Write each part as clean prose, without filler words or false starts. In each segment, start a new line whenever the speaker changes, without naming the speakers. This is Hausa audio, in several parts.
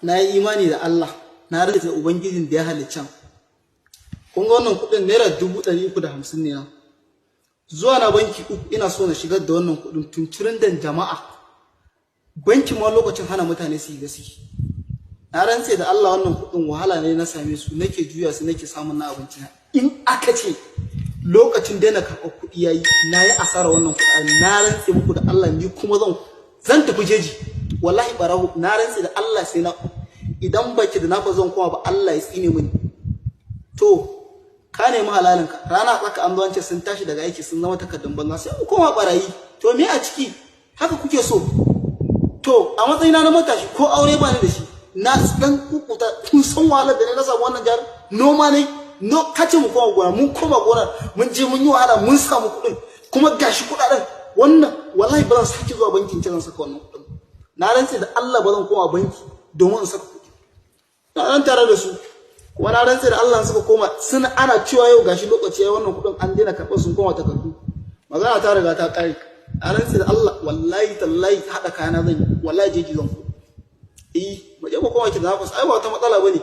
Na yi imani da Allah, na rantse da Ubangijin da ya haliccan. Kun ga wannan kuɗin, ₦350,000 ne. Na zuwa na banki uku ina so na shigar da wannan kuɗin, tunturin dan jama'a banki ma lokacin hana mutane su yi gaske. Na rantse da Allah, wannan kuɗin wahala ne na same su, nake juya su, nake samun na abinci na. In aka ce lokacin daina karɓar kuɗi yayi, na yi asara wannan kuɗi, na rantse muku da Allah, ni kuma zan tafi jeji. Wallahi barawo, na rantse da Allah, sai na idan baki da nafa zan koma ba, Allah ya tsine mini. To ka nemi halalin ka, rana tsaka an zo an ce sun tashi daga aiki, sun zama takardun banza, sai mu koma barayi. To me a ciki? Haka kuke so? To a matsayina na matashi, ko aure ba ni da shi, na dan kukuta. Kun san wahalar da ne na samu wannan jarin? Noma ne. No kace mu koma gona, mun koma gona, mun je mun yi wahala, mun samu kuɗin, kuma gashi kuɗaɗen wannan. Wallahi ba zan sake zuwa bankin ce zan saka wannan kuɗin. Na rantse da Allah, ba zan koma banki domin in saka kuɗi. Na ran tare da su kuma, na rantse da Allah, suka koma suna ana cewa yau gashi lokaci yayi, wannan kuɗin an daina karɓar, sun koma takardu, magana ta riga ta ƙare. Na rantse da Allah, wallahi tallahi, haɗa kayana zan yi, wallahi jeji zan ko. Eh, mu je mu koma kidnappers, ai ba wata matsala bane.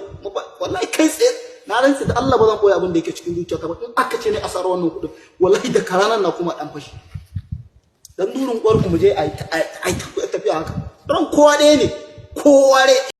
Wallahi kai tsaye, na rantse da Allah, ba zan koyi abin da yake cikin zuciyata ba. In aka ce ne asara wannan kuɗin, wallahi da karanan na kuma dan fashi dan durin uwarku. Mu je ai ai tafiya haka, ran kowa ɗaya ne, kowa ɗaya.